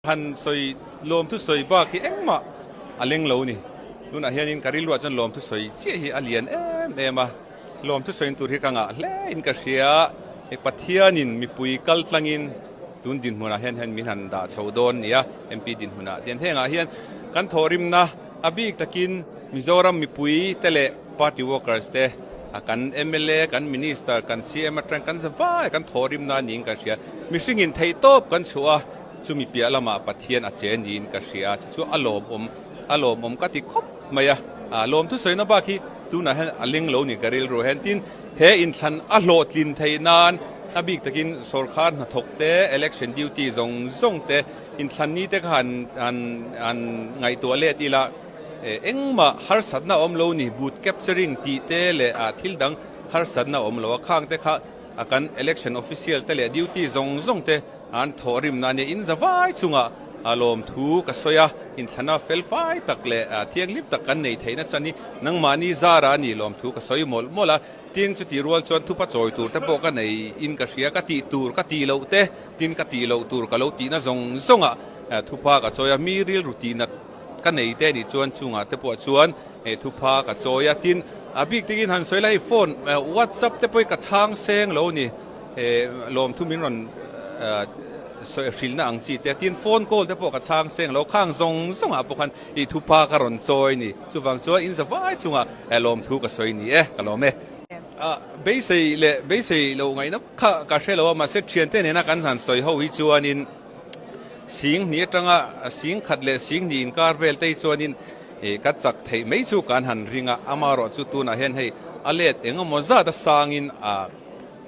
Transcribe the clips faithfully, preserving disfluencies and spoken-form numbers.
Han soi, lawmthu soi bak hi engmah a leng lo ni. Tunah hianin ka rilruah chuan lawmthu soi chiah hi a lian em em a. Lawmthu soi tur hi ka ngah hle in ka hria. E, Pathianin mipui kal tlangin tun dinhmunah hian, hian min han dah chho dawn nia, M P dinhmunah. Tian hengah hian kan thawhrimna a bik takin Mizoram mipui te leh party workers te, a kan M L A, kan minister, kan C M aṭang kan zavai kan thawhrimna niin ka hria. Mihringin theihtawp kan chhuah a, chumi piah lamah Pathian a che niin ka hria. Chu chu a lawmawm, a lawmawm ka ti khawp mai a. A, lawmthu sawina bak hi tunah hian a leng lo ni ka rilru hian. Tin, he inthlan a hlawhtlin theih nan a bik takin sawrkar hnathawk te, election duty zawng zawng te, inthlan ni te kha han, han, han ngaihtuah let ila, eh, engmah harsatna awm lo ni, booth capturing tih te leh, ah, thil dang harsatna awm lo a, khang te kha, a kan election official te leh duty zawng zawng te an thawhrimna nia in zavai chungah, a, lawmthu ka sawi a, inthlana felfai tak leh, ah, thianghlim tak kan nei theihna chani nangmahni zara ni lawmthu ka sawi mawlh mawlh a. Tin, chuti rual chuan thupha chawi tur te pawh ka nei in ka hria, ka tih tur, ka tih loh te, tin ka tih loh tur ka lo tihna zawng zawngah, eh, thupha ka chawi a, mi rilru tihna ka nei te nih chuan chungah te pawh chuan, eh, thupha ka chawi a. Tin, a bik takin han sawi la, hei phone, eh, WhatsApp te pawh ka chhang seng lo ni, eh, lawmthu min rawn, eh, sawi hrilhna ang chi te, tin phone call te pawh ka chhang seng lo, khang zawng zawngah pawh khan i thupha ka rawn chawi ni. Chuvang chuan in zavai chungah, eh, lawmthu ka sawi ni e, ka lawm e. Ah, beisei leh beisei lo ngaihna kha ka hre lo a, mahse, ṭhiante nena kan han sawi ho hi chuanin sing hnih aṭanga, sing khat leh sing hnih inkar vel te hi chuanin, eh, ka chak theih mai chu kan han ring a, amarawh chu tunah hian hei a let engemaw zat a sangin, ah,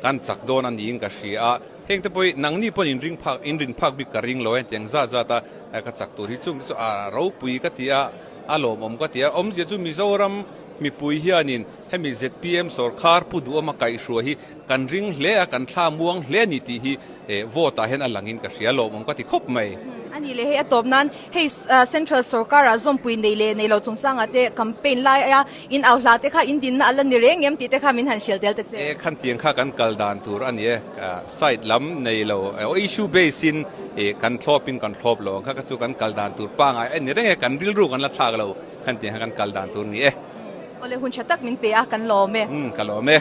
kan chak dawn a niin ka hria a. Hengte pawh hi nangni pawn in ring phak, in rin phak bik ka ring lo, hengteng zat zat a, eh, ka chak tur hi chung chu a ropui ka ti a, a lawmawm ka ti a. Awmzia chu Mizoram mipui hianin hemi Z P M sawrkar pu duhawm a kaihhruai hi kan ring hle a, kan thlamuang hle a ni tih hi, eh, vote-ah hian a langin ka hria, lawmawm ka ti khawp mai. Hmm, a ni le, hei a tawp nan, hei, ah, Central sawrkarah zawmpui nei leh nei lo chungchangah te campaign laia in auhla te kha in dinna a la ni reng em tih te kha min han hrilh tel ta che. Eh, khan tiang kha kan kal dan tur a ni e, ah, side lam nei lo, eh, issue base in, eh, kan thlawp in kan thlawp lo ang kha, kha chu kan kal dan tur pangai a ni reng e, kan rilru kan la thlak lo, khan tiang kha kan kal dan tur ni e. Awle, hun ṭha tak min pe a, kan lawm e. Hmm, ka lawm e.